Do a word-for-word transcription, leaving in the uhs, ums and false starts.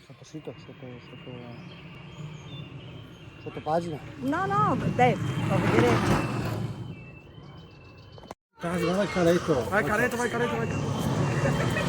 Sotto sito, sotto, sotto, sotto pagina. No, no, beh, fa vedere. Dai, va al careto. Vai al careto, vai al careto, vai al careto.